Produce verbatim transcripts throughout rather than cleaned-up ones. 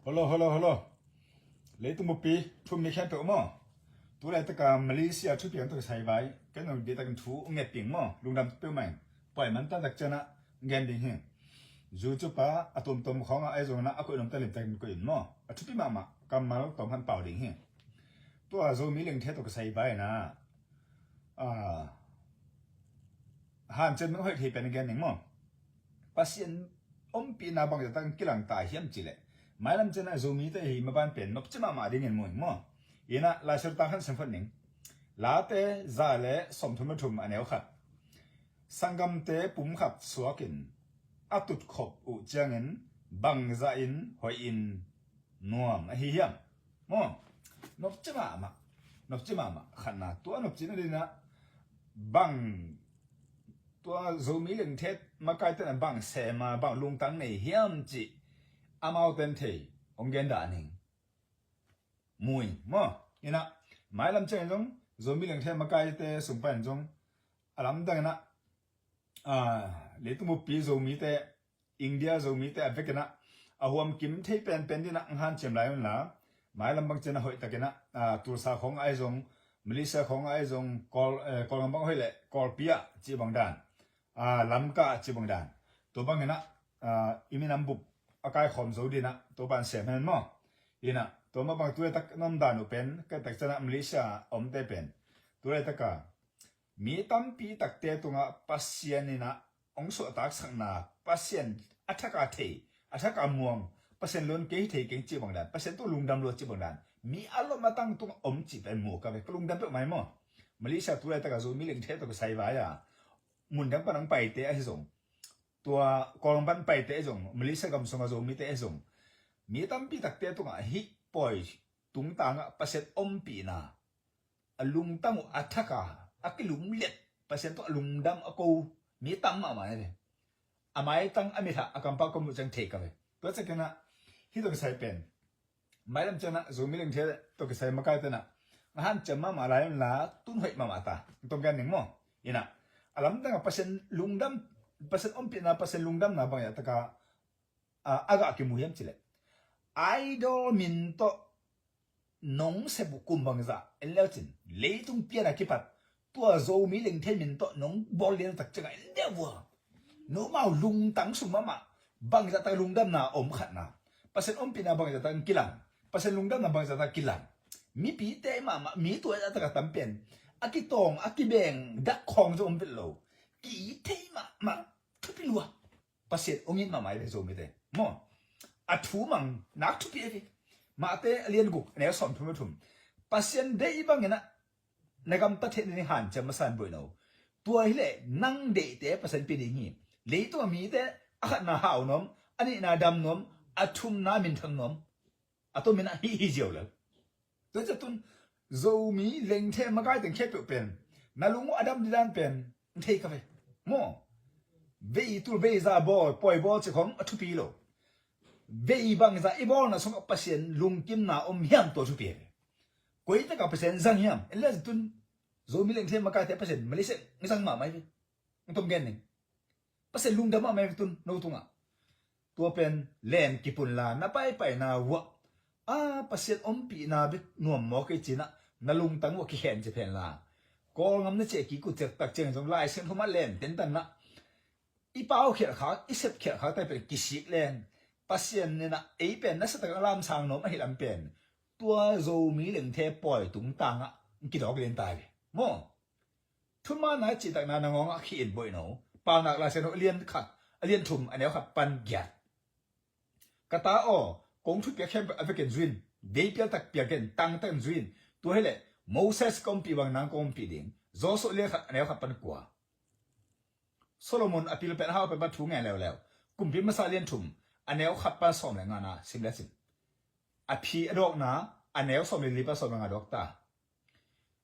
Hello, hello, hello. Leitung buppi thu-um mi khempeuh maw? Tulaitak a Malaysia thupiang tawh kisai vai ken nong ditakin thu ong nget ding maw? Lungdam peuhmah ing. Pawi man taktak ciangin ong gen ding hi. YouTube ah a tuamtuam khawng ah ahi zongin a koih nuam ta limtakin koih in maw? A thupi mahmah kammal tawm khat pau ding hi. Tua Zomi Lengthe tawh kisai vai-in ah, hanciam meng hoih thei pen gen ning maw? Pasian ompihna bangzah takin kilangta hiam cih leh, mailam ciangin ah Zomite hi maban pen nopci mahmah dingin mu ing maw? Inah Lai Siangtho tang khat sim phot ning. Late za le sawmthum le thum a neu khat. Sanggamte pum khat suakin a tutkhop uh ciangin bangzah in hoih in nuam ahi hiam? Maw? Nopci mahmah. Nopci mahmah. Khatna, tua nopci nadingin ah bang, tua Zomi Lengthe makaite in ah bang sem a, bang lungtang nei hiam cih amaute in thei, ong gen dah ning. Mu ing maw? Inah mailam ciangin zong Zomi Lengthe makaite sung panin zong a lamdangin ah, ah, leitung buppi Zomite, India Zomite a vekin ah a huam kim thei penpen dingin ah ong hanciam lai un la, mailam bang ciangin ah hoihtakin ah, ah, Tulsa khawng ahi zong, Malaysia khawng ahi zong, Kawl, eh, Kawlgam bang hoih leh Kawlpi ah cih bang dan, ah, Lamka ah cih bang dan, tua bangin ah, ah, i minam bup a kaikhawm zo dingin ah Topa'n sem hen maw? Inah tua mah bang tulaitak na om dan uh pen, ka takciang ah Malaysia a omte pen tulaitak a mi tampi takte tungah Pasian in ah ong suahtaksakna, Pasian a thak a thei, a thak a muang, Pasian lua-in kei hi thei keng cih bang dan, Pasian tungah lungdam lua cih bang dan, mi a lom a tang tungah om cih pen mu ka ve, ka lungdam peuhmah hi maw? Malaysia tulaitak a Zomi Lengthe tawh kisai vai a, mun dang pan ong paite ahi zong, tua Kawlgam pan paite ahi zong, Malaysia gam sung a Zomite ahi zong, mi tampi takte tungah hih pawi tungtang ah Pasian ompihna, a lungtang uh a thak a, a kilumlet, Pasian tawh a lungdam a ko mi tam mahmah hi ve. A maitang a mitthah a kampau ka muh ciang thei ka ve. Tua ciangin ah hih tawh kisai pen, mailam ciangin ah Zomi Lengthe tawh kisai makaite in ah a hanciam mahmah lai un la, tun hoih mahmah ta, ong tawm gen ning maw? Inah a lamdang ah Pasian lungdam, Pasian ompihna, Pasian lungdamna bangzah tak a, ah, a gah kimu hiam cih leh, idol min tawh nong sep uh kum bangzah en le uh cin, leitung pian a kipat tua Zomi Lengthe min tawh nong bawl lian uh tak ciangah en le uh a, nomau lungtang sung mahmah, bangzah tak lungdamna om khatna, Pasian ompihna bangzah tak kilang, Pasian lungdamna bangzah tak kilang, mipite mahmah, mi tua zah tak a tam pen a kitawng, a kibeng dak khawng zong om vet lo, ki-it thei mahmah, thupi lua. Pasian ong it mahmah hi ve Zomite maw? A thu mang nak thupi hi ve. Matthai a lian guk a neu sawmthum le thum. Pasian deih bangin ah na gamta theih nading hanciam masa in boih no. Tua hileh nang deihte Pasian pia ding hi. Leitung a mite a khatna hau nuam, a nihna dam nuam, a thumna minthang nuam. A tomin ah hih hi ziau lel. Tua ciang tun Zomi Lengthe makai teng khempeuh pen na lung uh a dam didan pen ong thei ka ve maw? Vei tul vei za bawl, pawi bawl cih khawng a thupi lo. Vei bangzah i bawlna sungah Pasian lungkimna om hiam, tua thupi hi ve. Koi takah Pasian zang hiam? En le tun Zomi Lengthe makaite Pasian Malaysia ong zang mahmah hi ve. Ong tom gen ning. Pasian lungdam mahmah hi ve tun no tungah. Tua pen len kipun la, na paipaina uah a Pasian ompihna bek nuam maw kei ci-in ah na lungtang uah kikhen ci pen la. Kawlgam na ciah kik uh ciang tak ciangin zong Lai Siangtho ah len tentan ah i paukhialh khak, i sepkhialh khak tai pen kisik len. Pasian in ah ei pen nasatak a lamsang nuam ahih lam pen tua Zomi Lengthe pawi tungtang ah kidawk lian tai ve maw? Thumanna i cihtakna na ngawngah khih in boih no. Paunak Lai Siangtho a lian khat, a lian thum, a neu khat pan giat. Ka ta aw, kong thupiak khempeuh a vekin zui in, deipial tak piak in, tangtak in zui in. Tua hileh Moses ka ompih bang nang kong ompih ding. Joshua lian khat a neu khat pan kua. Solomon a pil pen a hau pen pan thu ngen leuleu. Kumpi Masa lian thum a neu khat pan sawm le ngana sim le cin. A phi a dawkna a neu sawm le li pan sawm le nga dawk ta.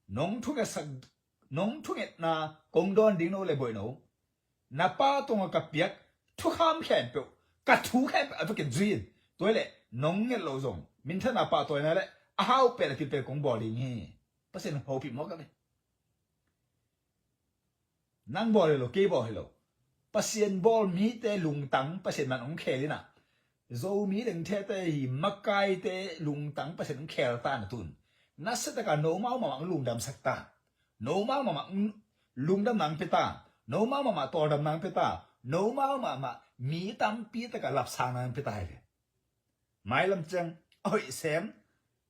Nong thungetsak, nong thungetna kong dawn ding no le boih no. Na pa tungah ka piak thukham khempeuh, ka thu khempeuh a vekin zui in. Tua hileh nong nget loh zong minthanna, pahtawina le a hau pen a pil pen kong bawl ding hi. Pasian hopih maw ka ve. Nang bawl hi lo, kei bawl hi lo. Pasian bawl mite lungtang Pasian man hong khel in ah, Zomi dengthete hi makaite lungtang Pasian in khelta na tun. Nasia taka nomau mahmah lungdamsak ta. Nomau mahmah lungdam nang pe ta. Nomau mahmah tawldam nang pe ta. Nomau mahmah mi tampi taka lapsang nang pe ta hi ve. Mailam ciang a hoih sem,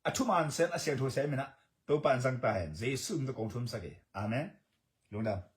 a thuman sem, a siangtho sem inah Topa in zang ta hen. Jesu min tawh kong thumsak hi. Amen. Lungdam.